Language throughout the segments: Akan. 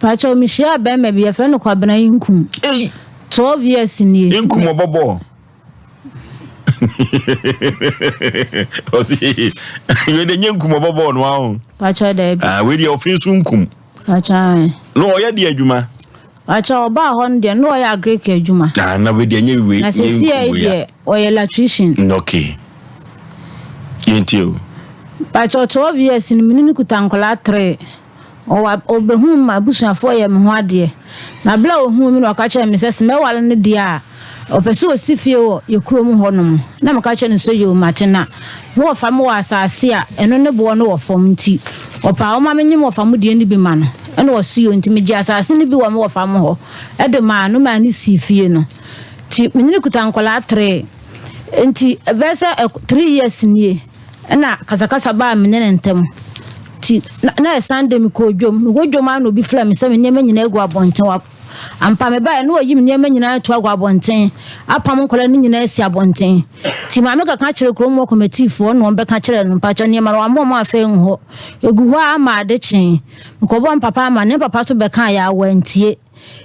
Pakyɛw mehyiaa bɛrima bi yɛfrɛ no Kwabena Nkum. Ei! 12 years nie. Nkum ɔbɔbɔ. Ɔsi wei de nye nkum ɔbɔbɔ no aho. Pakyɛw daabi. Ah wei deɛ ɔfe nso nkum. Pakyɛw. Na ɔyɛ deɛ adwuma. Pakyɛw ɔbaa hɔ no deɛ na ɔyɛ agric adwuma. Ah na wei deɛ nye wei. Na sisi yɛ deɛ ɔyɛ electrician. Okay. Yɛntie o. Pakyɛw 12 years no mene no kuta nkwadaa 3. Ɔwa, ɔbɛhuu me, m'abusuafoɔ yɛɛ me ho adeɛ. Na berɛ a ɔhuu me na ɔka kyerɛɛ me sɛ, sɛ mɛware no deɛ a, ɔpɛ sɛ ɔsi fie wɔ yɛn kurom hɔnom. Na meka kyerɛɛ no sɛ, Yoo, mate. Na me wɔfa me wɔ asase a ɛno ne boɔ no wɔ fam nti, ɔpɛ a ɔma menye me wɔfa mo deɛ no bi ma no. Ɛna ɔse yoo, nti megyee asase no bi wɔ me wɔfa mo hɔ de maa no maa no sii fie no. Nti me ne no kuta nkwadaa tree. Nti ɛbɛyɛ sɛ 3 years nie. Ɛna kasakasa baa me ne no ntam. Nti na na ɛyɛ Sunday mekɔɔ dwam. Mekɔ dwam ara na obi frɛɛ me sɛ me nneɛma nyinaa agu abɔnten. Wa ampa mebaeɛ na wayi me nneɛma nyinaa ato agu abɔnten, apam nkwadaa no nyinaa asi abɔnten. Nti maame kɔka kyerɛɛ kurom hɔ kɔmɛtiifoɔ na wɔbɛka kyerɛɛ no, mpakyɛ nneɛma no wamma wɔn amfa angu hɔ. Ɛgu hɔ ara ma ade kyee. Mekɔbɔɔ me papa amanneɛ, me papa nso bɛkaeɛ a wantie.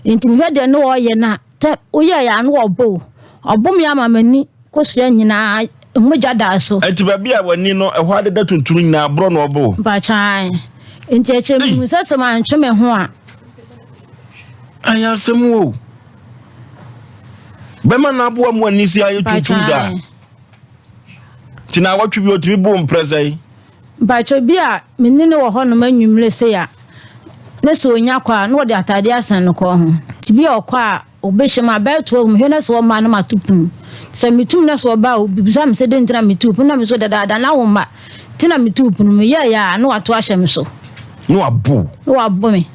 Nti mehwɛ deɛ na ɔreyɛ no a, Tɛ woyɛɛ yɛ a na wɔbo wo. Ɔbo me ama m'ani kosua nyinaa mogya daa so. Nti baabi a w'ani no ɛhɔ adeda tuntum nyinaa borɔ na ɔbo wo. Mpakyɛ ae. Nti akyire mehu sɛ sɛ mantwe me ho a. Ayɛ asɛm o. Bɛma no aboa mu ani si ayɛ tuntum saa. Nti na awɔtwe bi otumi bo mprɛ sɛn. Mpakyɛ bi a me ne no wɔ hɔnom anwummere sei a, na sɛ ɔnya kɔ a, na ɔde ataadeɛ asɛn ne kɔn ho. Nti bi a ɔkɔ a, ɔbɛhyɛ mu a, bɛyɛ 12 mehwɛ na sɛ ɔmma a na mato pono. Sɛ metum na sɛ ɔba a, ɔbisa me sɛ dɛn nti na metuu pono na me nso dadaada na womma nti na metuu pono. Meyɛeɛ a, na wato ahyɛ me so. Na wabo wo. Na wabo me.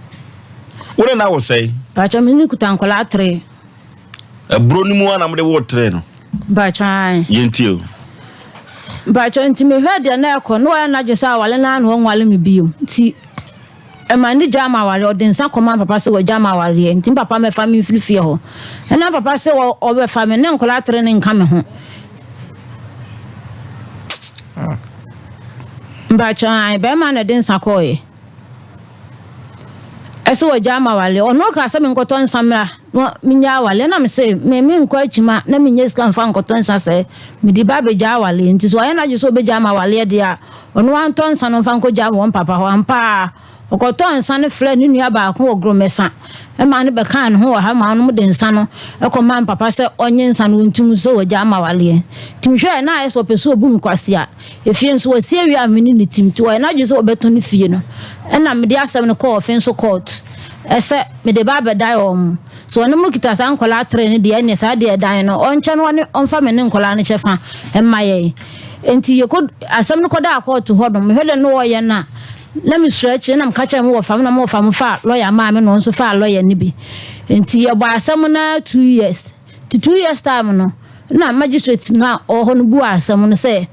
Wo ne no awo sɛn? Mpakyɛ me ne no kuta nkwadaa tre. Aburo no mu a na mode woo tre no. Mpakyɛ ae. Yɛntie o. Mpakyɛ nti mehwɛ deɛ na ɛkɔ na wayɛ n'adwene sɛ awale no ara na ɔnwale me bio nti ɛma ne gyaa me awareɛ ɔde nsa kɔmaa me papa sɛ wagyaa me awareɛ nti me papa mmɛfa me mfiri fie hɔ ɛna me papa sɛ ɔbɛfa me ne nkwadaa tere no nka me ho. Mpakyɛ ae bɛrima na ɛde nsa kɔɔeɛ. Ɛsɛ wɔgyaa me awareɛ. Ɔno kaa sɛ menkɔtɔ nsa mmra na menyɛ awareɛ. Na mese me menkɔ akyima na menyɛ sika mfa nkɔtɔ nsa sɛ mede ba abɛgyaa awareɛ. Nti sɛ ɔyɛ n'adwene sɛ ɔbɛgyaa me awareɛ deɛ a, ɔno ara ntɔ nsa no mfa nkɔgyaa me wɔ me papa hɔ. Ampa ara, ɔkɔtɔɔ nsa no frɛɛ ne nua baako wɔ Goromɛsa maa no bɛkaa ne ho wɔ ha maa wɔde nsa no kɔmaa me papa sɛ ɔnnye nsa no ɔntu ngu sɛ wɔagyaa me awareɛ. Nti mehwɛeɛ na ayɛ sɛ ɔpɛ sɛ ɔbu me kwasea. Efie nso wɔasi awie a me ne no tim nti wɔyɛ n'adwene sɛ wɔbɛtɔn ne fie no. Ɛna mede asɛm no kɔɔ ɔfe nso court sɛ mede ba abɛdan wɔn. Sɛ ɔne mo kita saa nkwadaa tre no deɛ ɛneɛ saa deɛ ɛdan no ɔnkyɛ no ɔne ɔmfa me ne nkwadaa no kyɛfa mma yɛn. Nti yɛkɔ asɛm no kɔdaa court hɔ nom mehwɛ deɛ na wɔyɛ no a na mesuro akyire na meka kyerɛɛ me wɔfa me na me wɔfa mo faa lawyer maa me na ɔno nso faa lawyer no bi. Nti yɛbɔɔ asɛm no ara 2 years. Nti 2 years time no na magistrate no a ɔwɔ hɔ no buaa asɛm no sɛ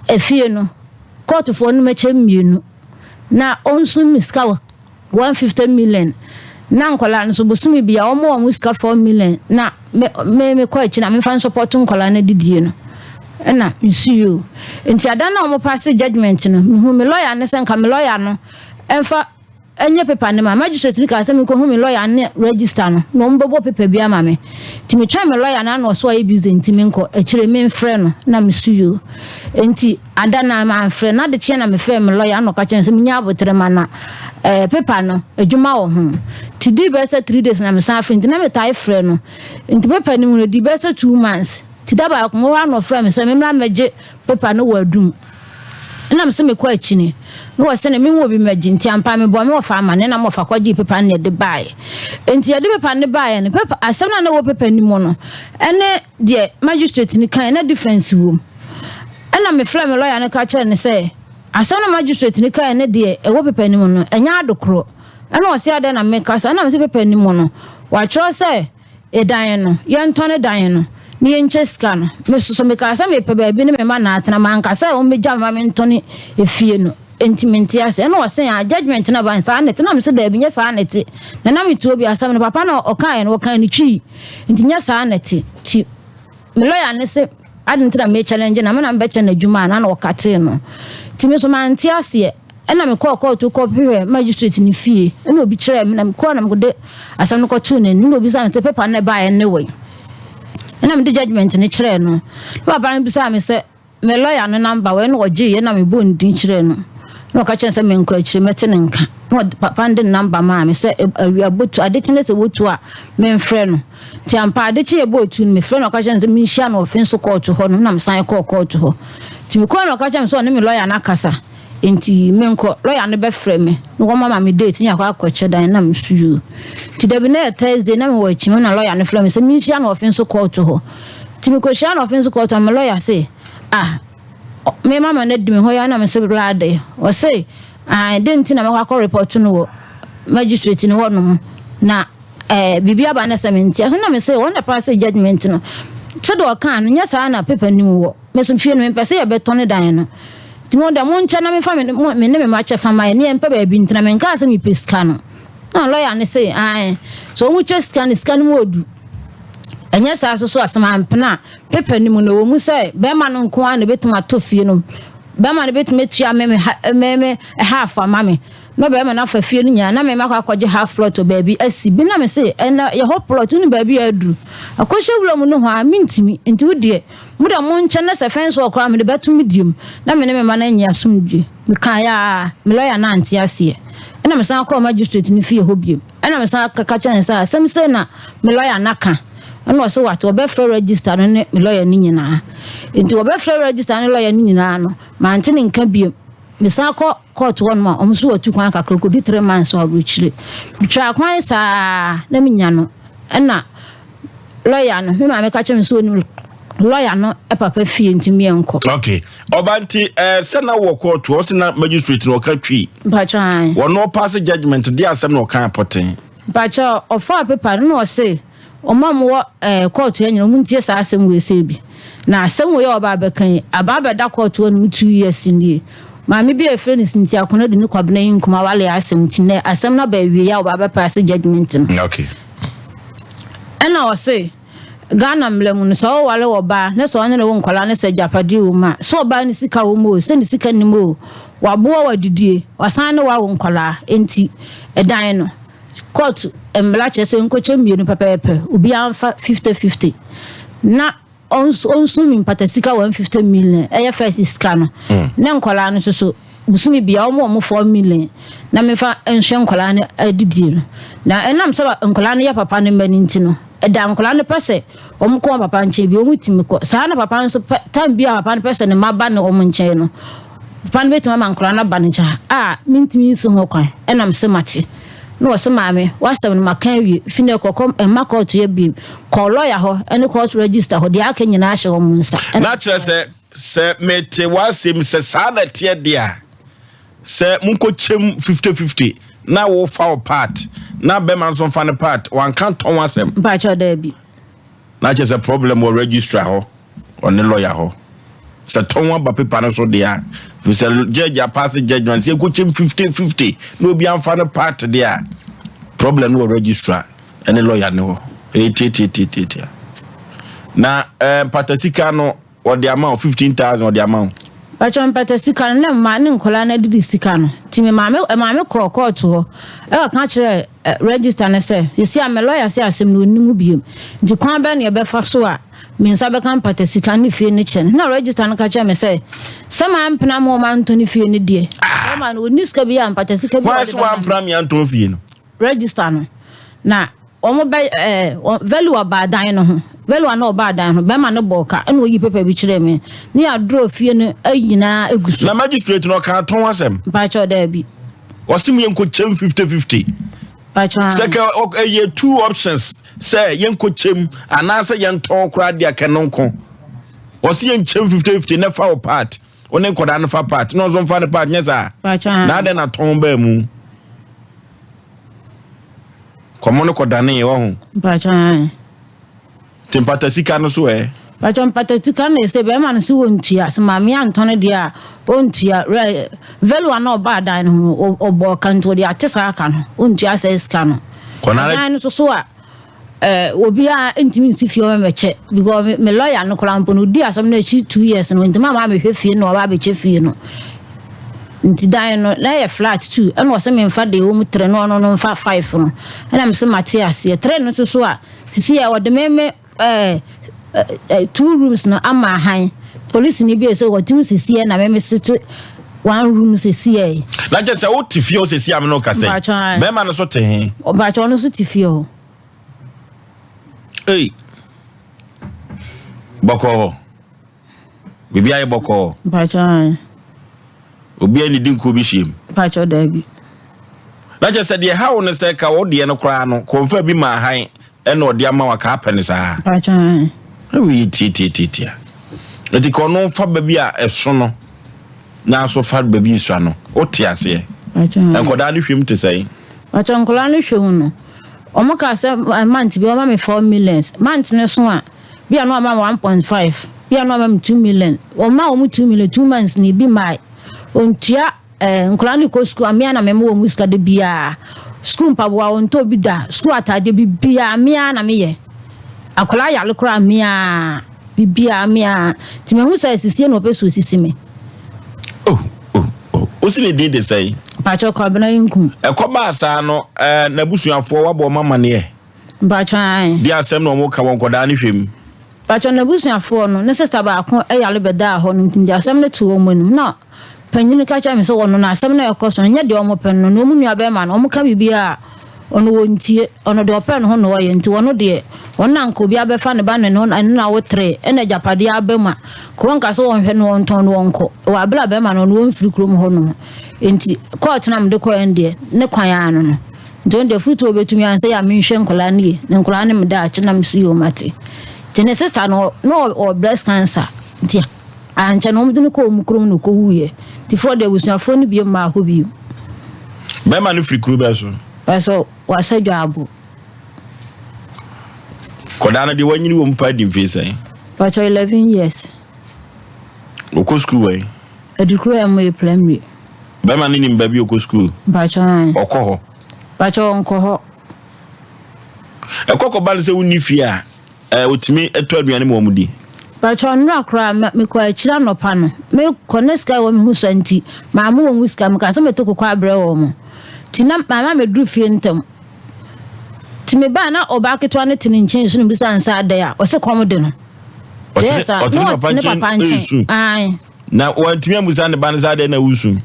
efie no kɔɔtofoɔ no mɛkyɛ mmienu na ɔnsum me sika wɔ 150 million na nkwadaa no nso bosome bia wɔn wɔn sika 4 million na me me mekɔ akyi na memfa nsupporto nkwadaa no adidie no. Ɛna mesu yi o. Nti ada no a wɔn pass judgement no mehu me lawyer no sɛ nka me lawyer no ɛmfa ɛnyɛ paper no ma magistrate no kaa sɛ menkɔhu me lawyer ne register no na wɔn bɛbɔ paper bi ama me. Nti metwɛn me lawyer no ano ɔso ayɛ busy nti menkɔ akyire memfrɛ no na mesu yi o. Nti ada na mamfrɛ no ade kyeɛ na mefrɛ me lawyer na ɔka kyerɛ no sɛ menya abotere ma na paper no adwuma wɔ ho. Nti dii bɛyɛ sɛ 3 days na mesan frɛ nti na metae frɛ no. Nti paper no mu no dii bɛyɛ sɛ 2 months. Nti da baako mewɔ hɔ a na ɔfrɛ me sɛ memmra mmɛgye paper no wɔ adum. Ɛna mese mekɔ akyini na wɔse ne mehu obi mmɛgye nti ampa mebɔɔ me wɔfa amanneɛ na me wɔfa kɔgyee paper no na yɛde baeɛ. Nti yɛde paper no baeɛ no paper asɛm no a na ɛwɔ paper no mu no ɛne deɛ magistrate no kaeɛ na difference wɔ mu. Ɛna mefrɛɛ me lawyer no ka kyerɛɛ no sɛ asɛm no magistrate no kaeɛ ne deɛ ɛwɔ paper no mu no ɛnyɛ adekorɔ. Ɛna ɔse adɛn na meka saa? Ɛna mese paper no mu no wɔatwerɛ sɛ dan no, yɛntɔn dan no na yɛnkyɛ sika no. Me nso so mekaa sɛ mepɛ baabi ne me mma na atena, manka sɛ wɔmmɛgya me ma mentɔn efie no. Enti mente ase. Ɛna ɔse ah, judgement no aba no saa na ɛte. Na mese daabi, nyɛ saa na ɛte. Na na mete obi asɛm no, papa no ɔkaeɛ no, ɔkaa no twii. Nti nyɛ saa na ɛte. Nti me lawyer no se ade nti na me challenge na me na mebɛkyɛ no adwuma a na na ɔkatee no. Nti me nso mante aseɛ. Ɛna mekɔɔ kɔɔto kɔhwehwɛɛ magistrate no fie. Ɛna obi kyerɛɛ me na mekɔɔ na mekɔde asɛm no kɔtoo n'anim. Na obisaa me sɛ paper no ɛbaeɛ ne wɛn? Ɛna mede judgement no kyerɛɛ no. Na papa no bisaa me sɛ me lawyer no number wɛn? Na ɔgyeeɛ na mebɔɔ ne din kyerɛɛ no. Na ɔka kyerɛɛ me sɛ menkɔ akyire mɛte ne nka. Na papa no de ne number maa me sɛ awia bɔtu ade kye na sɛ wɔtu a memfrɛ no. Nti ampa ade kye yɛbɔɔ tu no mefrɛ no ɔka kyerɛ no sɛ menhyia no wɔ Finso kɔɔto hɔ no na mesan kɔɔ kɔɔto hɔ. Nti mekɔɔ no ɔka kyerɛ me sɛ ɔne me lawyer no akasa nti menkɔ. Lawyer no bɛfrɛ me na wɔama me date ne yɛakɔ akɔkyɛ dan na mesu yoo. Nti dabi na yɛ Thursday na mewɔ akyima na lawyer no frɛ me sɛ menhyia no wɔ Finso kɔɔto hɔ. Nti mekɔhyia no wɔ Finso kɔɔto hɔ me lawyer se ah me mama no adi me hɔ ya na mese bra adɛn? Ɔse ae dɛn nti na mɛkɔ akɔ report no wɔ magistrate no hɔ nom na Eh, biribi aba na sɛ mente ase na mese wɔn na paase judgement no. Sɛdeɛ ɔkaa no, nyɛ saa na paper no mu wɔ. Me so fie no, mempɛ sɛ yɛbɛtɔn dan no. Nti mo deɛ monkyɛ na memfa me, me ne me mma kyɛfa ma yɛn, ne yɛmpɛ baabi ntena. Menkaa sɛ mepɛ sika no. Na lɔya no se, ae, sɛ wɔn kyɛ sika no, sika no mu ɔdu. Ɛnyɛ saa so so asɛm ampene a, paper no mu no, ɛwɔ mu sɛ bɛrima no nko ara na ɛbɛtumi atɔ fie no. Bɛrima no bɛtumi atua me, me, me half ama me. Na ɔbarima no afa fie no nyinaa na me makɔ akɔgye half plot wɔ baabi asi bi na me se ɛnɛ yɛhɔ plot wonim baabi a aduru akɔhyɛ wura mu nohoa mentumi nti wo deɛ mo deɛ monkyɛ na sɛ fɛnse wɔ koraa mede bɛto me deɛ mu na me ne me mma no anya asomdwie mekaeɛ a me lɔya no ante aseɛ ɛna mesan kɔɔ magistrate no fie hɔ biom ɛna mesan kaka kyerɛ no sɛ asɛm sei na me lɔya no aka ɛna ɔse wate wɔbɛfrɛ register no ne me lɔya no nyinaa nti wɔbɛfrɛ register ne lɔya no nyinaa no mante ne nka biom Mesan kɔ court hɔ nom a, wɔn nso wɔtu kwan kakra kɔdi three months wɔ aburokyire. Metwaa kwan saa na menya no, ɛna lɔya no, me maame ka kyerɛ me sɛ ɔnim lɔya no papa fie nti meɛnkɔ. Okay. Ɔba nti eh, sɛ na wɔ court hɔ sɛ na magistrate na ɔka twi. Mpakyɛ ae. Wɔn ɔpaase judgement de asɛm na ɔka pɔten. Mpakyɛ ɔfaa paper no na ɔse Wɔn a wɔwɔ ɛɛ kɔɔto ha nyinaa, wɔntie saa asɛm wei sei bi. Na asɛm wei a ɔba abɛka yi, aba abɛda kɔɔto hɔ nom 2 years nie. Maame bi a yɛfrɛ no Cynthia Konadu ne Kwabena yi nkum awale asɛm nti nɛ asɛm no aba awie a ɔba abɛpaase judgement no. Ɛna ɔse Ghana mmara mu no, sɛ ɔware ɔbaa na sɛ ɔne no wo nkwadaa na sɛ agyapadeɛ wɔ mu a, sɛ ɔbaa no sika wɔ mu o, sɛ ne sika nni mu o, waboa wo adidie, wasan ne wo awo nkwadaa, enti ɛdan no. Kɔɔto mmara kyerɛ sɛ nkɔkyɛ mmienu pɛpɛɛpɛ, obiara mfa 50-50 na ɔnsu me mpata sika 150 million, ɛyɛ first sika no, ne nkwadaa no nso so bosome biara wɔn wɔn 4 million na mefa nhwɛ nkwadaa no adidie no. Na ɛnam sɛ nkwadaa no yɛ papa no mma no nti no, ɛda nkwadaa no pɛ sɛ wɔn kɔ wɔn papa nkyɛn bi, wɔn tumi kɔ. Saa na papa nso pɛ, time bi a papa no pɛ sɛ ne mma ba ne wɔn nkyɛn no, papa no bɛtumi ama nkwadaa no aba ne nkyɛn a mentumi nsi ho kwan, ɛnam sɛ mate. Na ɔse maame, w'asɛm no maka awie, fi nnɛ kɔ, kɔ mma kɔɔto yɛ bio, kɔ lɔya hɔ ne kɔɔto register hɔ, deɛ aka nyinaa hyɛ wɔn nsa. Na kyerɛ sɛ, sɛ mete w'asɛm sɛ saa na ɛteɛ deɛ a, sɛ monkɔkyɛm 50-50 na wofa wo part na bɛma nso mfa ne part, wanka tɔn asɛm. Mpakyɛw, daabi. Na kyerɛ sɛ problem wɔ registrar hɔ, ɔne lawyer hɔ. Sɛ tɔn aba paper no so deɛ a, fi sɛ judge apaase judgement sɛ yɛnkɔkyɛm 50-50 na obi amfa no part deɛ a, problem no wɔ registrar ɛne lawyer ne hɔ. Ɛyɛ tiatiatiatiatia. Na eh, mpata sika no wɔde ama wo 15,000 wɔde ama wo. Mpakyɛw mpata sika no na mma ne nkwadaa no adidi sika no nti me maame maame kɔɔ kɔɔto hɔ ɛkɔka kyerɛɛ register no sɛ sisi a me lawyer se asɛm no ɔnni mu biom nti kwan bɛn na yɛbɛfa so a me nsa bɛka mpata sika ne fie no kyɛ no na register no ka kyerɛ me sɛ sɛ mampena ma wɔn antɔ ne fie no deɛ bɛrima no ɔnni sika bi a mpata sika bi a Hwan ɔde sɛ bɛma no. wampena me antɔn fie no? Register no na wɔn bɛ ɛɛ wɔn value ɔbaa dan no ho value a na ɔbaa dan ho bɛrima no bɔɔ ka ɛna oyi paper bi kyerɛɛ me ne yɛadorɔ fie no nyinaa egu so. Na magistrate no ɔka tɔn asɛm. Mpakyɛw daabi. Ɔse mu yɛnkɔ kyɛm 50-50. Mpakyɛw Sɛ kɛ ɛyɛ two options sɛ yɛnkɔ kyɛm anaasɛ yɛntɔn koraa deɛ kɛ no nko. Ɔse yɛnkyɛm 50-50 na fa wo part. Wo ne nkɔdaa no fa part na ɔnso mfa ne part nyɛ saa. Mpakyɛw Na adɛn na tɔn baa mu? Kɔmɔ no kɔdanee wɔ ho. Mpakyɛw. Nti mpata sika no so ɛ? Mpakyɛw mpata sika no sɛ bɛrima no so wɔntua sɛ maame antɔ no deɛ a ɔntua rɛ value a na ɔbaa dan no ho no ɔbɔɔ ka nti ɔde ate saa ka no ɔntua saa sika no. Kɔnare. Dan no so so a eh, obiara ntumi nsi fie ɔma mɛkyɛ because me, me lawyer no koraa mpo no ɔdi asɛm no akyi 2 years no ntumi ama mehwɛ fie no ɔba abɛkyɛ fie no. Nti dan no na ɛyɛ flat two ɛna ɔsɛ memfa deɛ ɛwɔ mu three na ɔno no mfa five no ɛna mese mate aseɛ three no nso so a sisi a ɔde me me ɛɛ eh, two rooms no ama ahan polisi ni bi sɛ wɔte mu sisi na me me soto one room sisi yɛ. Na kyerɛ sɛ wote fie hɔ sisi a me ne wo kasa yi. Bɛrima no so te he? Mpakyɛ ɔno so te fie hɔ. Ei. Bɔkɔɔ. Biribi ayɛ bɔkɔɔ. Mpakyɛ ae. Obiara nnidi nkuo bi hyiam. Mpakyɛ daabi. Na kyerɛ sɛ deɛ ɛha wo no sɛ ka wo deɛ no koraa no kɔnfa bi ma ahan ɛna ɔde ama wa ka apɛ no saa. Mpakyɛ ae. Ɛwɔ yi tiatiatiatia. Nti ka ɔno fa baabi a ɛso no na so fa baabi nsua no wote aseɛ. Mpakyɛ ae. Nkɔdaa no hwɛm te sɛn? Mpakyɛ nkɔdaa no hwɛm no wɔn kaa sɛ month bi wɔma me 4 millions month no so a. Bi a na ɔma me 1.5, bi a na ɔma me 2 million. Ɔma wɔn 2 million, 2 months na ebi mae. Ontua ɛɛ eh, nkwadaa no kɔ sukuu a mmea na mema wɔn sika de biara. Sukuu mpaboa ɔntɔ bi da, sukuu ataadeɛ bibiara mmea na meyɛ. Akwadaa yare koraa mmea, bibiara mmea. Nti mehu sɛ sisie na ɔpɛ so osisi me. Oh, oh, oh. Wosi ne din de sɛn? Mpakyɛ Kwabena Nkum. Ɛkɔbaa saa no, ɛɛ n'abusuafoɔ wabɔ wɔn amaneɛ? Mpakyɛ ae. Deɛ asɛm na wɔn ka wɔ nkɔdaa no hwɛ mu. Mpakyɛ n'abusuafoɔ no, ne sister baako yare bɛdaa hɔ no nti mede asɛm no too wɔn anim na panyin no ka kyerɛɛ me sɛ wɔn no asɛm no a ɛkɔ so no nyɛ deɛ wɔn pɛ no na wɔn nua bɛrima no wɔn ka biribiara a ɔno wɔntie ɔno deɛ ɔpɛ ne ho na ɔyɛ nti wɔn deɛ wɔn na nka obi abɛfa ne ba ne no ɛno na wotere ɛna agyapadeɛ aba mu a ka wɔn ka sɛ wɔnhwɛ no wɔntɔn no wɔnkɔ wɔ abere a bɛrima no ɔno wɔmfiri kurom hɔ nom nti kɔɔto na mede kɔɛ no deɛ ne kwan ara no no. Nti ɔno deɛ fotuo ɔbɛtumi ayɛ sɛ yɛ a menhwɛ nkwadaa no yie na nkwadaa no me daakye na meso yɛ ɔmo ate. Nti ne sister no na ɔwɔ breast cancer nti ankyɛ no wɔde no kɔɔ wɔn kurom na ɔkɔwuiɛ. Nti foɔ deɛ abusuafoɔ no bio mmaa hɔ bio. Bɛrima no firi kuro bɛn so? Ɛsɛ wasa dwaabo. Kɔdaa no deɛ wanyini wɔ mu paa di mfie sɛn? Pakyɛ 11 years. Ɔkɔ sukuu wɛn? Adukuro MA primary. Bɛrima no nim baabi ɔkɔ sukuu? Mpakyɛ ae. Ɔkɔ hɔ? Mpakyɛ ɔnkɔ hɔ. Ɛkɔ kɔba no sɛ wonni fie a, ɛɛ otumi tɔ aduane ma wɔn di? Mpakyɛ nnora koraa mekɔ akyiri anɔpa no, mekɔ na sika a ɛwɔ me ho sua nti, maame wɔn sika, mekaa sɛ mɛtɔ koko abrɛ wɔn. Nti na maame amɛduru fie ntɛm. Nti mebaa na ɔbaa ketewa no te ne nkyɛn su na mebisaa no sɛ adɛn a, ɔse kɔm de no. Ɔte ne papa nkyɛn resu. Ae. Na wantumi amusa ne ba no sɛ adɛn na wosu.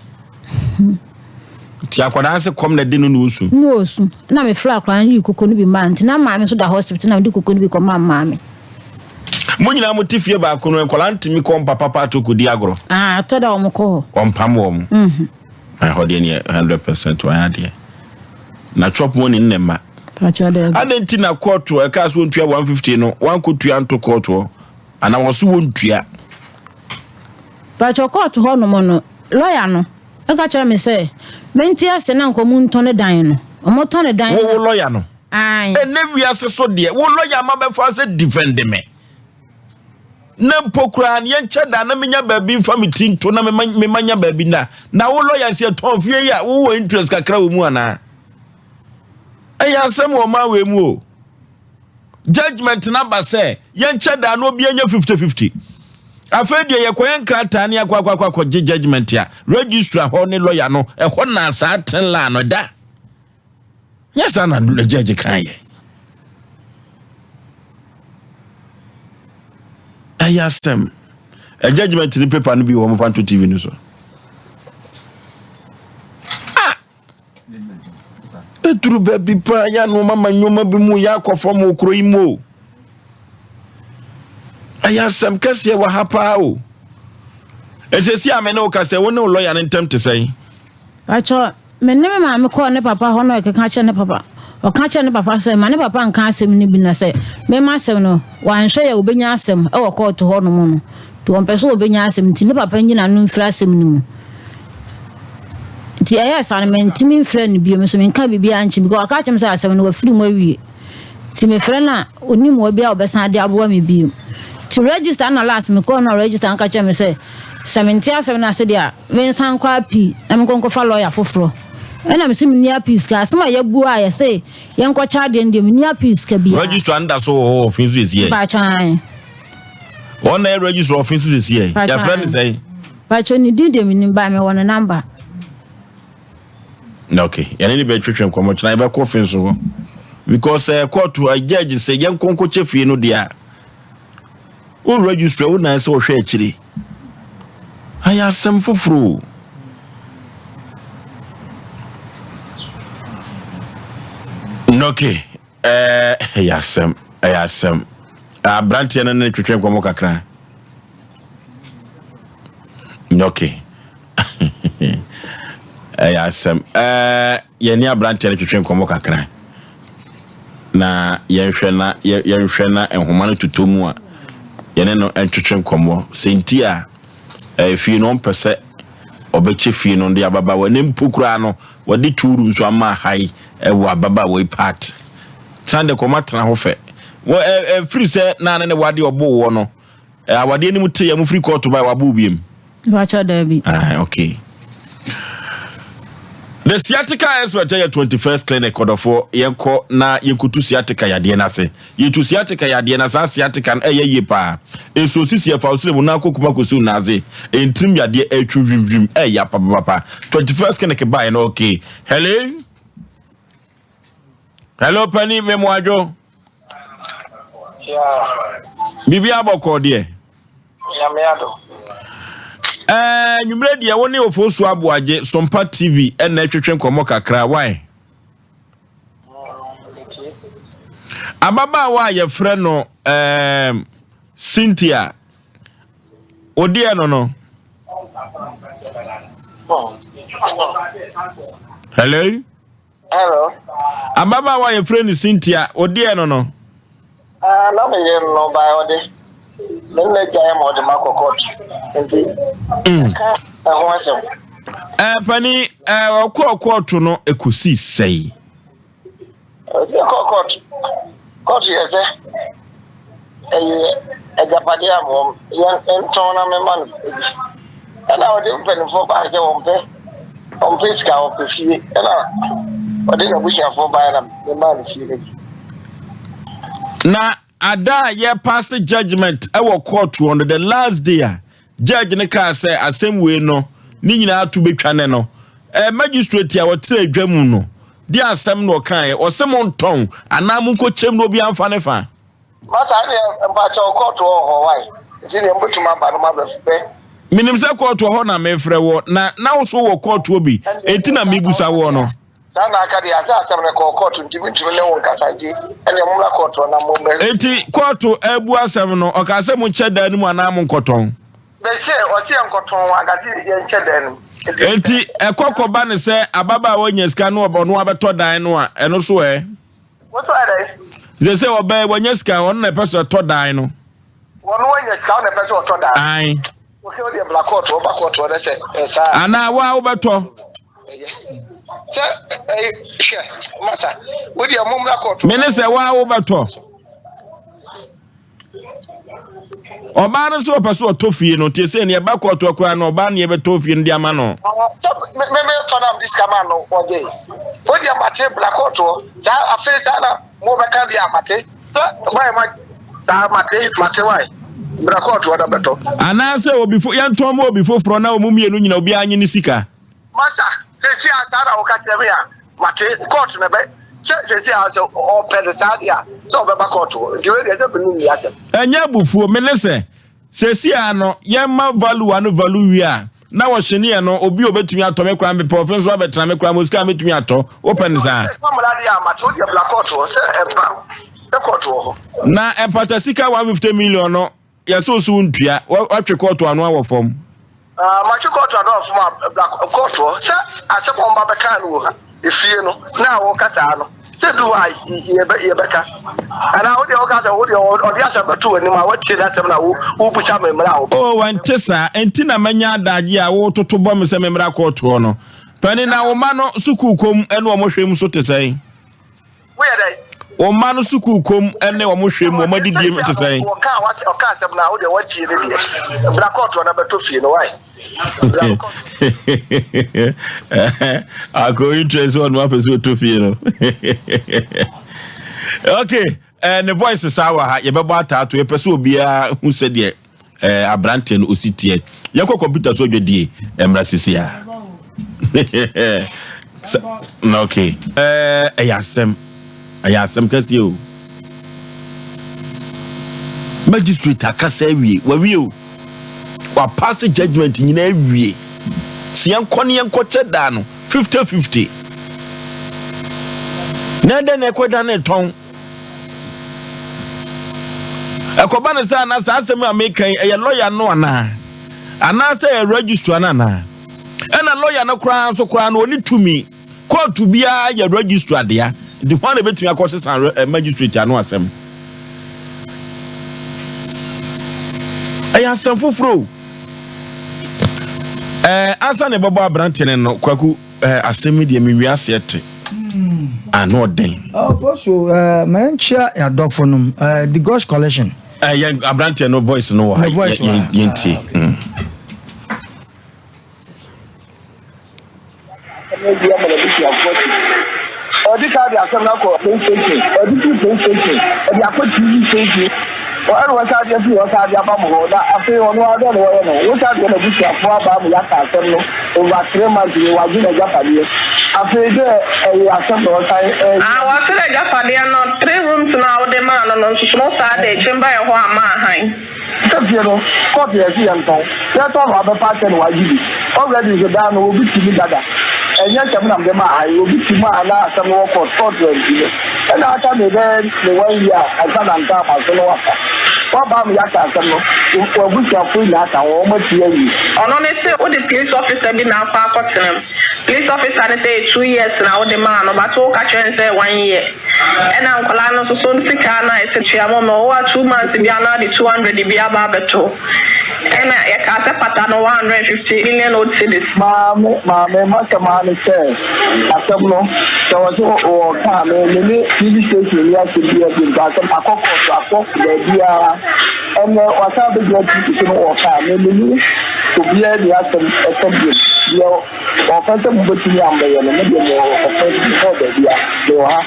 Nti akwadaa no sɛ kɔm na ɛde no na osu. Na osu. Na mefrɛ akwadaa no yii koko no bi maa no. Nti na maame nso da hospital na mede koko no bi kɔmaa maame. Mo nyinaa mo te fie baako no nkwadaa ntumi kɔ mpapa paato kɔdi agorɔ. Ah, atɔ da wɔn kɔ hɔ. Wɔmpam wɔn. Mhm. Ɛhɔ deɛ neɛ 100% wɔayɛ adeɛ. Na chop money no na ɛma. Adɛn nti na kɔɔto ɛkaa sɛ wɔntua 150 no wankɔtua nto kɔɔto hɔ anaa wɔso wɔntua? Pakyɛ kɔɔto hɔ nom no lɔya no ɛka kyerɛ me sɛ mente ase na nka ɔmo ntɔne dan no ɔmo tɔne dan no. Wo wo lɔya no? Ae. Ɛnɛ wiase so deɛ wo lɔya ma bɛfa sɛ defend me. Na mpo koraa no yɛnkyɛ da na menya baabi mfa me ti nto na mema mema nya baabi nna. Na wo lɔya sɛ yɛtɔn fie yi a wowɔ interest kakra wɔ mu anaa? Ɛyɛ asɛm wɔ ɔman wei mu o. Judgment no aba sɛ yɛnkyɛ da na obi anya 50-50. Afei deɛ yɛkɔyɛ nkrataa ne akɔ akɔ akɔ akɔgye judgment a registrar hɔ ne lɔya no ɛhɔ na saa ten line no da. Nyɛ saa na judge kan yɛ. Ɛyɛ asɛm. Ɛ judgment ne paper no bi wɔ wɔn fa nto TV no so. Ah! Ɛduru baabi paa yɛ nneɛma ma nneɛma bi mu yɛ akɔ fam wɔ kuro yi mu o. Ɛyɛ asɛm kɛseɛ wɔ ha paa o. Ɛsɛsi a me ne wo ka sɛ wo ne wo lɔya no ntam te sɛn? Pakyɛ me ne me maame kɔɔ ne papa hɔ na ɔkeka kyerɛ ne papa. Ɔka kyerɛ ne papa sɛ ma ne papa nka asɛm no bi na sɛ mema asɛm no wanhwɛ yɛ obenya asɛm wɔ kɔɔto hɔ nom no. Nti wɔmpɛ sɛ wɔbɛnya asɛm nti ne papa nyi n'ano mfiri asɛm no mu. Nti ɛyɛɛ saa no mantumi mfrɛ no bio, nso menka biribiara nkyerɛ because ɔka kyerɛ me sɛ asɛm no wafiri mu awie. Nti mefrɛ no a ɔnni mmoa biara a ɔbɛsan de aboa me bio. Nti register na last mekɔɔ no a register no ka kyerɛ me sɛ sɛ mente asɛm no ase deɛ a mensan nkɔ appeal na menkɔ nkɔfa lawyer foforɔ. Ɛna mese menni appeal sika, asɛm a yɛabua a yɛse yɛnkɔkyɛ adeɛ no deɛ menni appeal sika biara. Registrar no da so wɔ hɔ wɔ fi so ɛsi ɛ? Mpakyɛ ae. Wɔn na yɛ registrar ɔfi so sisi yɛ. Yɛfrɛ no sɛn? Pakyɛ ne din deɛ menim ba mewɔ ne number. Okay, yɛne ne bɛtwetwe nkɔmmɔ kyena yɛbɛkɔ fe so hɔ because kɔɔto judge sɛ yɛnkɔ nkɔkyɛ fie no deɛ a wo register wo nan sɛ wɔhwɛ akyire ayɛ asɛm foforɔ. Okay, ɛyɛ asɛm, ɛyɛ asɛm. Aberanteɛ no ne twetwe nkɔmmɔ kakra. Okay, ɛyɛ asɛm. Yɛne aberanteɛ no twetwe nkɔmmɔ kakra na yɛnhwɛ na yɛnhwɛ na nhoma no totɔ mu a yɛne no ntwetwe nkɔmmɔ sɛ nti a fie no ɔmpɛ sɛ ɔbɛkyɛ fie no de ababaawa ne mpo koraa no wɔde two rooms so ama ha yi ɛwɔ ababaawa yi part san de kɔma tena hɔ fɛ wɔ ɛfiri sɛ naane ne wade ɔbo wɔ no awadeɛ no mu te yɛ mo firi kɔɔto ba wabo biem. Mpakyɛ daabi. Ah, okay. The sciatica expert yɛ 21st Clinic ɔdɔfoɔ. Yɛnkɔ na yɛnkutu sciatica yadeɛ no ase. Yɛtu sciatica yadeɛ no saa sciatica no ɛyɛ yie paa. Nsuo sisi ɛfa osire mu na akɔ kuma kɔsi naase ntirim yadeɛ ɛtwu vimvim ɛyɛ papapapa. 21st Clinic baeɛ no. Okay, hello, hello, pani memoadwo. Yeah. Biribi abɔkɔ deɛ? Nyame adom. Nwummerɛ deɛ wo ne Ofosu Aboagye, Sompa TV, ɛna ɛtwetwe nkɔmmɔ kakra wae. Metie. Ababaawa a yɛfrɛ no Cynthia odeɛ no. Hello? Hello. Ababaawa a yɛfrɛ no Cynthia odeɛ no. Ah, na meyere no ba ɔde. Me nna gyae ma ɔde ma kɔ court. Nti ka ɛho asɛm. Pani ɔkɔɔ kɔɔto no ɛkɔsii sɛi? Ɔsɛ kɔ court. Court yɛ sɛ ɛyɛ agyapadeɛ a wɔn yɛn ntɔn na mema no ebi. Ɛna ɔde mpanimfoɔ baa sɛ wɔmpɛ sika, wɔpɛ fie. Ɛna ɔde n'abusuafoɔ baa na mema no fie no bi. Na ada a yɛpass judgment ɛwɔ court hɔ no, the last day a judge ne kaa sɛ asɛm wei no ne nyinaa to bɛtwa ne no, magistrate a wɔtena adwa mu no de asɛm no ɔkaeɛ ɔsɛ mo ntɔn anaa mo nkɔkyɛm na obi amfa ne fa. Masa deɛ, mpakyɛw, court wɔ hɔ wae. Nti deɛ mbɛtumi aba no ma bɛfɛ. Menim sɛ kɔɔto hɔ na mefrɛ wɔ na wo so wɔ kɔɔto bi, enti na mebusa woɔ no. Saa na aka deɛ asɛ asɛm no kɔɔ court nti mentumi ne wo nkasa, nti ɛneɛ mommra court hɔ na mommɛ. Enti kɔɔto abu asɛm no, ɔkaa sɛ monkyɛ dan no mu anaa monkɔtɔn? Bɛsɛ ɔse yɛnkɔtɔn, ankase yɛnkyɛ dan no mu. Enti ɛkɔ kɔba ne sɛ ababaawa nya sika no ɔno abɛtɔ dan no a, ɛno so ɛ? Wo so ayɛ dɛn? Sɛ ɔbɛɛ wanya sika, ɔno na ɛpɛ sɛ ɛtɔ dan no. Wɔno wanya sika, wo na ɛpɛ sɛ ɔtɔ dan? Ae. Wohwɛ wo deɛ bla court, wɔba court hɔ dɛ sɛ ɛsaa. Anaa wo a wobɛtɔ? Ɛyɛ sɛ ɛyɛ hwɛ masa, wo deɛ mommra court. Me ne sɛ wo a wobɛtɔ. Ɔbaa no nso ɔpɛ sɛ ɔtɔ fie no, nti sɛ neɛ ɛba kɔɔto koraa no, ɔbaa ne yɛbɛtɔ fie no de ama no. Sɛ me me tɔ na mede sika ma no ɔgye. Wo deɛ mate, bla court hɔ saa. Afei saa na mo bɛka deɛ a mate sɛ wae ma saa mate mate wae, bla court hɔ na bɛtɔ. Anaasɛ obi fo yɛntɔn ma obi foforɔ na ɔmu mmienu nyina obiara nye ne sika. Masa, sɛsi a saa na woka kyerɛ me a mate. Court na bɛ sɛ sɛsi a sɛ ɔpɛ no saa deɛ a sɛ ɔbɛba court hɔ, nti wei deɛ sɛ mene nni asɛm. Ɛnyɛ abufuo, me ne sɛ sɛsi a no yɛma value ano value wie a na wɔhyeneɛ no obi a obɛtumi atɔ me koraa mepɛ ɔfe nso abɛtena me koraa mo sika a mɛtumi atɔ wopɛ no saa. Mmara deɛ a mate, wo deɛ bla court hɔ sɛ ɛba sɛ court wɔ hɔ. Na ɛmpata sika 150 million no yɛsɛ wo so wontua, watwe kɔɔto ano awɔ fam. Ah, matwe kɔɔto ano afom a bla kɔɔto hɔ sɛ asɛm a ɔmba bɛka no wɔ ha efie no na wɔka saa no sɛ du hɔ a yɛbɛka anaa wo deɛ woka sɛ wo deɛ ɔde asɛm bɛto w'anim a woatie n'asɛm na wobusa me mmerɛ a wo O wante saa, enti na manya adagye a wototo bɔ me sɛ memmra kɔɔto hɔ no. Pani, na wo ma no sukuu kom ne ɔmo hwɛ mu so te sɛn? Woyɛ dɛn? Wo mma no sukuu kom ne ɔmo hwɛ mu, ɔmo adidie mu te sɛn? Wɔka ɔka asɛm na wo deɛ woatie ne deɛ, bra kɔɔto hɔ na bɛtɔ fie no wae, bra kɔɔto. Akɔ interest ɔno apɛ sɛ ɔtɔ fie no. Okay, ne voice saa wɔ ha, yɛbɛbɔ ataato. Yɛpɛ sɛ obiara hu sɛdeɛ aberanteɛ no ɔsi teɛ. Yɛnkɔ computer so adwadie mmra sisi a. Sɛ na okay. Ɛɛ ɛyɛ asɛm. Ɛyɛ asɛm kɛseɛ o. Magistrate akasa awie. Wawie o. Wapaase judgement nyinaa awie. Sɛ yɛnkɔ ne yɛnkɔkyɛ daa no 50 50. Na ɛdɛn na ɛkɔda ne tɔn? Ɛkɔba no sɛ ana saa asɛm a meka yi ɛyɛ lɔya no anaa? Anaasɛ ɛyɛ registrar no anaa? Ɛna lɔya no koraa nso koraa no ɔne tumi. Kóòtù biara yɛ registrar dea. Nti hwan na ebetumi akɔsesa eh, magistrate ano asɛm? Ɛyɛ asɛm foforɔ o. Ɛɛ ansa na ɛbɛbɔ aberanteɛ no no kwaku ɛɛ asɛm yi deɛ mewie aseɛ te. Ano ɔden. Ɔfɔ so ɛɛ mɛnkyia yadɔfo nom ɛɛ the Gosh collection. Ɛɛ yɛn aberanteɛ no voice no wɔ ha yɛn yɛn tie. Ah, Ɔde kaa de asɛm no akɔ police station, ɔde firi police station, ɔde akɔ TV station, ɛna wɔsan de afiri hɔ san de aba mo hɔ, na afei ɔno ara dɛn na wɔyɛ no? Wosan de n'abusuafoɔ aba ama yɛaka asɛm no over 3 months ni, wagye n'agyapadeɛ. Afei dɛ ɛyɛ asɛm na ɔsan ɛyɛ. Ah, wɔse n'agyapadeɛ no, three rooms no a wode maa no no nso so no saa de kyemba ɛhɔ ama ahan. Sɛ fie no, court yɛ se yɛntɔn, yɛtɔn na wabɛfa akyɛ na wagye bi. Already nso dan no obi te mu dada. Ɛnyɛ sɛ me na mede maa ha yi, obi te mu a na asɛm no wɔ court, court anti no. Ɛna aka me bɛyɛ ne one year ansa na nka aba so na wafa. Waba ama yɛaka asɛm no, w'abusuafoɔ nyinaa ka ho, wɔn atie awie. Ɔno ne se wode police officer bi na akɔ akɔtena mu. Police officer no sɛ 2 years na wode maa no, but woka kyerɛ no sɛ one year. Ɛna nkwadaa no nso so sika no a ɛsɛ tua ma ɔmo, ɔwɔ a 2 months bi a na ɔde 200 bi aba abɛto. Ɛna yɛkaa sɛ pata no 150 million old cedis. Maame, maame, m'asɛm ara ne sɛ, asɛm no, sɛ wɔse wɔka a, me, me ne TV station ni asɛm biara bio, nka asɛm akɔ court, akɔ baabiara. Ɛnnɛ, wɔasan abɛgyina TV so no wɔka a, me, me ne obiara nni asɛm ɛka bio. Deɛ wɔpɛ sɛ mobɛtumi a mobɛyɛ no, me deɛ mewɔ ɔpɛ, mekɔɔ baabiara, mewɔ ha.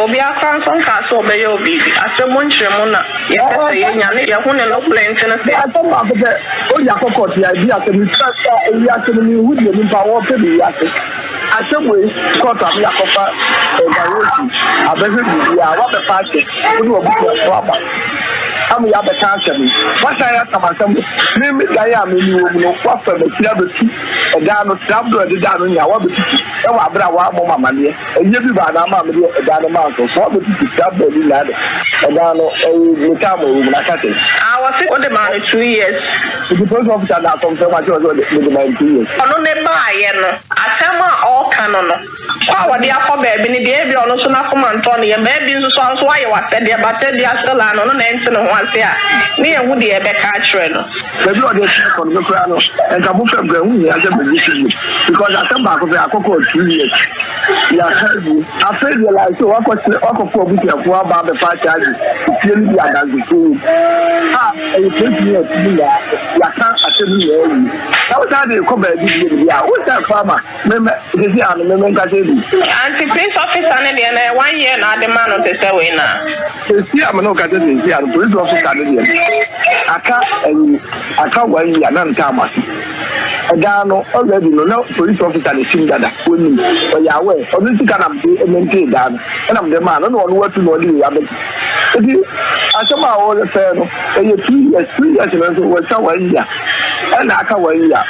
Obiara koraa nso nkaa sɛ ɔbɛyɛ wo biribi. Asɛm mu nkyerɛmu na yɛpɛ sɛ yɛnya ne yɛhu ne nokorɛ nti no sɛ. Asɛm baako pɛ, onya kɔ court a, ebi asɛm yi, sɛ wiase no menhu deɛ nipa wɔpɛ ne wiase. Asɛm wei, court a meyɛ akɔfa evaluation abɛhwɛ biribiara, wabɛfa ahyɛ, wo ne w'abusuafoɔ aba ama yɛabɛka asɛm yi. Wasan aka m'asɛm, me me dan a me wɔ mu no, wafa m'akyi abɛtu ɛdan no, trapdoor a ɛdeda ano nyinaa wabɛtutu ɛwɔ abere a wammɔ me amaneɛ. Ɛyɛ bi baa na ama mede ɛdan no maa nkurɔfoɔ, wabɛtutu trapdoor no nyinaa de ɛdan no, ɛyɛ me time a ɛwɔ mu no aka sɛn. Ah, wɔse wode maa no 2 years. Nti police officer na akɔmfɛm akyerɛ sɛ ɔde mede maa no 2 years. Ɔno ne baayɛ no, asɛm a ɔreka no, kɔ a wɔde akɔ baabi no deɛ, ebi ɔno nso n'akoma ntɔ ne yam, baabi nso so a nso wayɛ w'asɛdeɛ, but ebi still a no, ɔno na ɛnte ne ho ase a, ne yɛhu deɛ ɛbɛka akyerɛ no. Baabi a ɔde akyerɛ kɔ no, me koraa no, nka mo fam koraa, ɛho nhia sɛ megye so bio because asɛm baako pɛ, akɔkɔ 2 years yɛaka awie. Afei deɛ like sɛ wakɔkyerɛ wakɔfo abusuafoɔ aba abɛfa akyagye efie no bi adansefoɔ wɔ mu a ɛyɛ 20 years mu nyinaa yɛaka asɛm nyinaa awie na wosan de kɔ baabi bio deɛ a wosan fa ama mɛmɛ sisi ano mɛmɛ nkasa bi. Anti police officer ne deɛ no one year na ade ma no te sɛ wei na. Sisi a mene okasa sisi ano police officer ne deɛ no aka ɛyi aka one year na nta ama so ɛdan no already no na police officer ne sim dada onim ɔyɛ aware ɔno sika na mde maintain dan no ɛna mde maa no na ɔno watu na ɔde wei abɛgye nti asɛm a wɔrefɛ no ɛyɛ 2 years, 2 years no nso wɔatwa one year ɛna aka one year.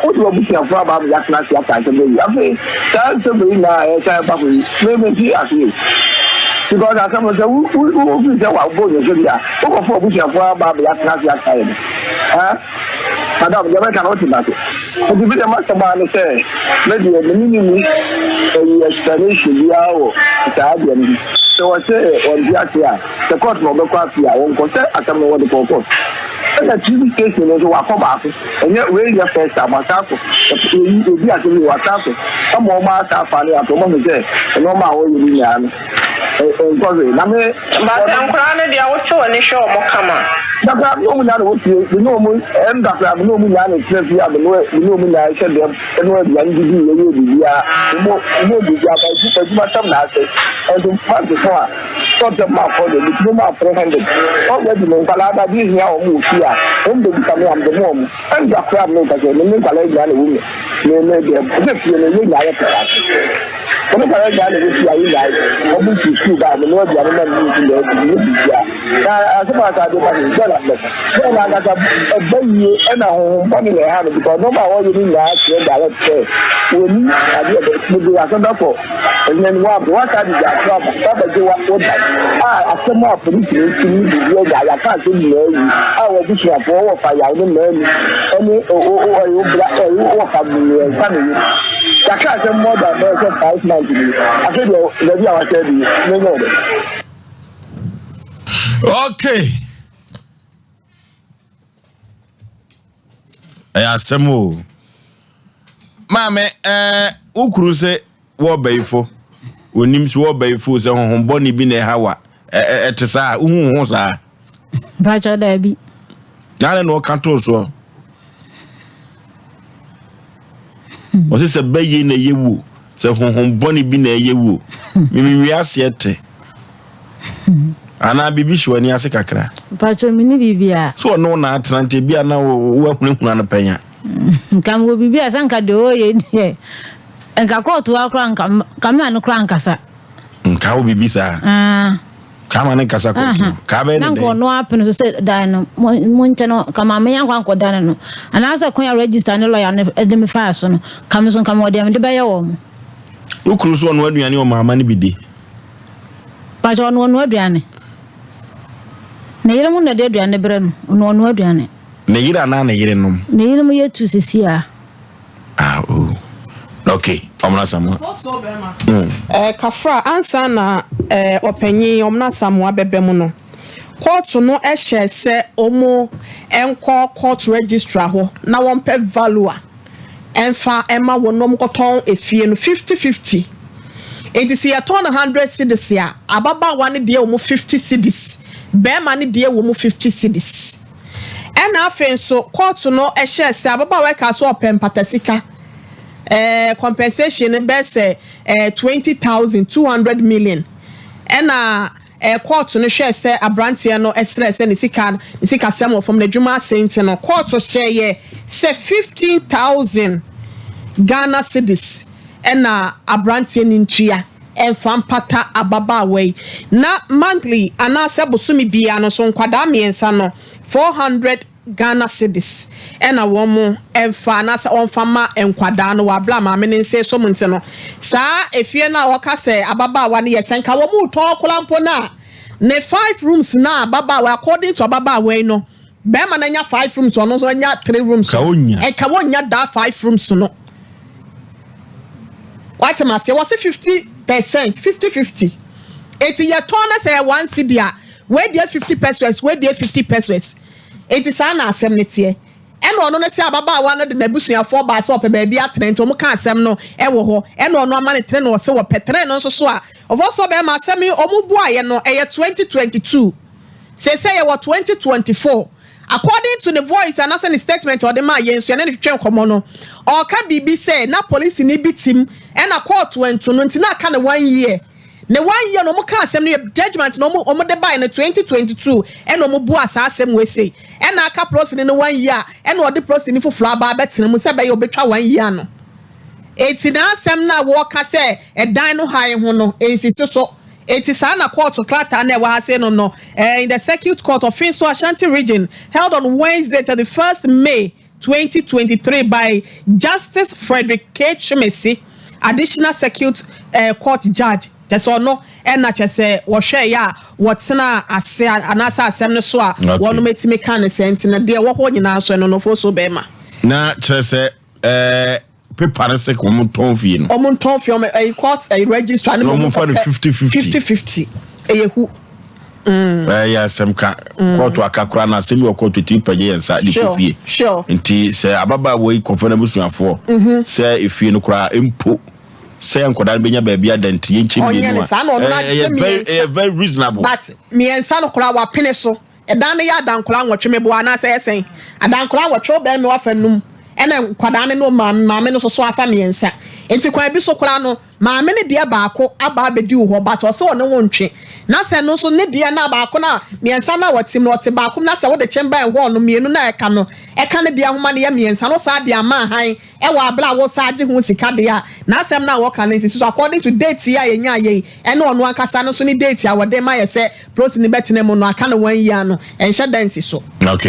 Wode w'abusuafoɔ aba ama yɛatena ase aka asɛm ayi. Afei saa nsɛm yi nyinaa ɛsan ba hɔ yi mementi ase o because asɛm no sɛ wofiri sɛ wabɔ nyɛsɛ bi a wokɔfo abusuafoɔ aba ama yɛatena ase aka yɛ no madam deɛ mɛka no wote nase. Nti bi deɛ masɛm a ne sɛ me deɛ mene ne ni ɛyi explanation biara wɔ saa deɛ no sɛ wɔsɛ wɔnte ase a sɛ court na wɔbɛkɔ afi a wɔnkɔ sɛ asɛm no wɔde kɔɔ court ɛna TV station no nso wakɔ baako. Ɛnyɛ wei nyɛ first time wasa akɔ eyi obi asɛm yi wasa akɔ ama wɔn asa afa ne ato wɔn ahu sɛ nneɛma a wɔyɛ ne nyinaa no. Nkɔ hwee na me. But nkwadaa no deɛ wote w'ani hwɛ wɔn kama. Da koraa me ne wɔn nyinaa na wɔ fie, me ne wɔn ɛm da koraa me ne wɔn nyinaa na ɛtena fie a me ne me ne wɔn nyinaa hyɛ dɛm ɛno aduane didi yɛyɛ biribiara me mo me biribiara ba adwuma sɛm na asɛ ɛnso month so a sɔtɛ ma afɔ deɛ metumi ma 300 already me nkwadaa da bi hia wɔn wɔ fie a wɔn bɛbisa me a mede mo wɔn. Ɛnda koraa me nka sɛ me ne nkwadaa nyinaa na ɛwɔ mu. Me me deɛ sɛ fie no yɛ nyinaa yɛ pɛpɛ ase. Me ne nkwadaa nyinaa na ɛwɔ fie a yɛ nyinaa wɔn fi sukuu ba a me noa aduane ma me nso na ɛdi me biribiara. Na asɛm a asa de ba no dɛn na mɛka. Dɛn na ankasa ɛba yie ɛna honhom bɔne na ɛha no because nneɛma a wɔyɛ no nyinaa kyerɛ direct sɛ wɔni adeɛ bɛ mede asɛm bɛkɔ Ɛnyɛ no wa wasa de gya ato aba ba bɛgye wa wo dan a asɛm a polisi no nti ne biribi agya yɛaka asɛm nyinaa awie a w'abusuafoɔ wɔ fa yaw ne mmaanu ɛne o o o ɛyɛ wo bra ɛyɛ wɔ fa mmiɛnsa ne yere yɛaka asɛm more than bɛyɛ sɛ 5 months ni afei deɛ baabi a wasɛ adi menyɛ wo dɛ. Okay. Ɛyɛ asɛm o. Maame, ɛɛ wo kunu sɛ wɔɔbayifo, onim sɛ wɔɔbayifo sɛ honhom bɔne bi na ɛha wa. Ɛte saa, wohu wo ho saa? Mpakyɛ daabi. Na ne na ɔka too soɔ. Ɔse sɛ bɛyɛ na ɛyɛ wuo, sɛ honhom bɔne bi na ɛyɛ wuo. Mimi wiaseɛ te. Anaa biribi hyɛ w'ani ase kakra. Mpakyɛ menni biribiara. Sɛ ɔne wo na atena nti ebia na woahunahuna no pɛn a. Nka mewɔ biribi a sɛ nka deɛ ɔyɛ deɛ nka kɔɔto hɔ koraa nka nka me ne koraa nkasa. Nka wo biribi saa. Ah. Ka ma ne nkasa kɔɔto. Ka bɛyɛ ne dɛn. Na nka ɔno apene so sɛ dan no mo nkyɛn no nka ma me yankɔ ankɔ dan no anaasɛ kwan a register ne lawyer no de me faa so no ka me so nka mewɔ deɛ mede bɛyɛ wɔn. Wo kunu so ɔno aduane ɔmaama no bi di. Pakyɛ ɔno ɔnoa aduane. Ne yere mo na ɛde aduane brɛ no, ɔno ɔnoa aduane. Ne yere anaa ne yerenom? Ne yere mo yɛ tu sisi a. Ah oh okay, Ɔmena Asamoah. Ɔsɔɔ bɛrima. Eh, Kafra, ansa na eh, ɔpanyin Ɔmena Asamoah bɛba mu no, kɔɔto no hyɛɛ sɛ wɔn nkɔ court registrar hɔ na wɔmpɛ valuer. Ɛmfa mma wɔn na wɔnkɔtɔn efie no 50 50. Enti sɛ yɛtɔn no 100 cedis a, ababaawa no deɛ wɔ mu 50 cedis, barima no deɛ wɔ mu 50 cedis. Ɛna afei nso kɔɔto no hyɛɛ sɛ ababaawa yi kaa sɛ ɔpɛ mpatasika, ɛɛ compensation no bɛyɛ sɛ ɛɛ 20,000, 200 million. Ɛna Kɔɔto no hwɛɛ sɛ aberanteɛ no srɛɛ sɛ ne sika ne sikasɛm wɔ fam, n'adwuma asɛe nti no, kɔɔto hyɛeɛ sɛ 15,000 Ghana cedis na aberanteɛ no ntua mfa mpata ababaawa yi, na monthly anaasɛ bosome biara no nso nkwadaa mmiɛnsa no 400 Ghana cedis na wɔn mfa anaasɛ ɔmfa ma nkwadaa no wɔ abere a maame no nsa esɔ mu nti no saa efie no a wɔka sɛ ababaawa no yɛ sɛ nka wɔn retɔn koraa mpo no a ne five rooms no a ababaawa according to ababaawa yi no bɛrima no anya five rooms ɔno nso anya three rooms Ka onya. nka wɔnnya that five rooms no wate ma aseɛ wɔse 50% 50 50 eti yɛtɔn no sɛ 1 cedi a wei deɛ 50 pesewas, wei deɛ 50 pesewas. Enti saa na asɛm no teɛ. Ɛna ɔno no sɛ ababaawa no de n'abusuafoɔ baa sɛ ɔpɛ baabi atena nti wɔn kaa asɛm no wɔ hɔ. Ɛna ɔno ama no tene na ɔse wɔpɛ tene no nso so a ɔfɔ sɛ ɔbɛrima asɛm yi wɔn buaeɛ no ɛyɛ 2022 seesei yɛwɔ 2024 according to ne voice anaasɛ ne statement a ɔde maa yɛn nso yɛne no twetwe nkɔmmɔ no ɔreka biribi sɛ na polisini bi tim ɛna kɔɔto antu no nti na aka ne one year. Ne one year na ɔmo kaa asɛm no yɛ judgement na ɔmo ɔmo de bae no 2022 ɛna ɔmo buaa saa asɛm wei sei ɛna aka prosini no one year a ɛna ɔde prosini foforɔ aba abɛtena mu sɛ ɛbɛyɛ ɔbɛtwa one year ano. Enti n'asɛm no a wɔka sɛ ɛdan no hann ho no nsisi so. Enti saa na kɔɔto krataa no a ɛwɔ ha sei no no in the Circuit Court of Finso Ashanti Region held on Wednesday 31st May 2023 by Justice Frederick K. Twumasi, Additional Circuit Court Judge, kyerɛ sɛ ɔno na kyerɛ sɛ wɔhwɛeɛ a wɔtenaa ase anaasɛ asɛm no so a wɔnom atumi ka no sɛ nti no deɛ ɛwɔ hɔ nyinaa nso ɛno no so bɛrima. Na kyerɛ sɛ ɛɛ paper no sɛ wɔn tɔn fie no. Wɔn ntɔn fie wɔn ɛyi court ɛyi registrar ne wɔn fa no 50 50. 50 50 ɛyɛ hu. Ɛyɛ asɛm ka kɔɔto aka koraa na asɛm bi wɔ kɔɔto tumi pagye yɛn nsa de kɔ fie. Nti sɛ ababaawa yi kɔfɛ n'abusuafoɔ sɛ efie no koraa mpo. Sɛ nkwadaa no bɛnya baabi ada nti yɛnkyɛ Ɔnyɛ mmienu ne a, saa na ɔno ɛyɛ akyɛ very mmiɛnsa. ɛyɛ very reasonable. But mmiɛnsa no koraa wapene so. Ɛdan no yɛ adankora 8, meboa anaasɛ ɛyɛ sɛn? Adankora 8, wo bɛrima wafa num, ɛna nkwadaa no ne maame maame no nso so afa mmiɛnsa. Nti kwan bi so koraa no, maame no deɛ baako aba abɛdi wo hɔ, but ɔsɛ ɔne wo ntwe. Na sɛ no nso ne deɛ na baako na mmiɛnsa na wɔte mu no, ɔte baako mu, na sɛ wode kyɛn bɛn hɔ no, mmienu na ɛka no, ɛka ne deɛ ahoma no yɛ mmiɛnsa no, saa deɛ ama ahan ɛwɔ abere a wɔsa agye ho sika deɛ a, n'asɛm na wɔka no nsi so according to date yi a yɛnya yɛ yi, ɛne ɔno ankasa no so ne date a wɔde ma yɛ sɛ prosi ne bɛtena mu no, aka no 1 year no, ɛnhyɛ da nsi so. Okay.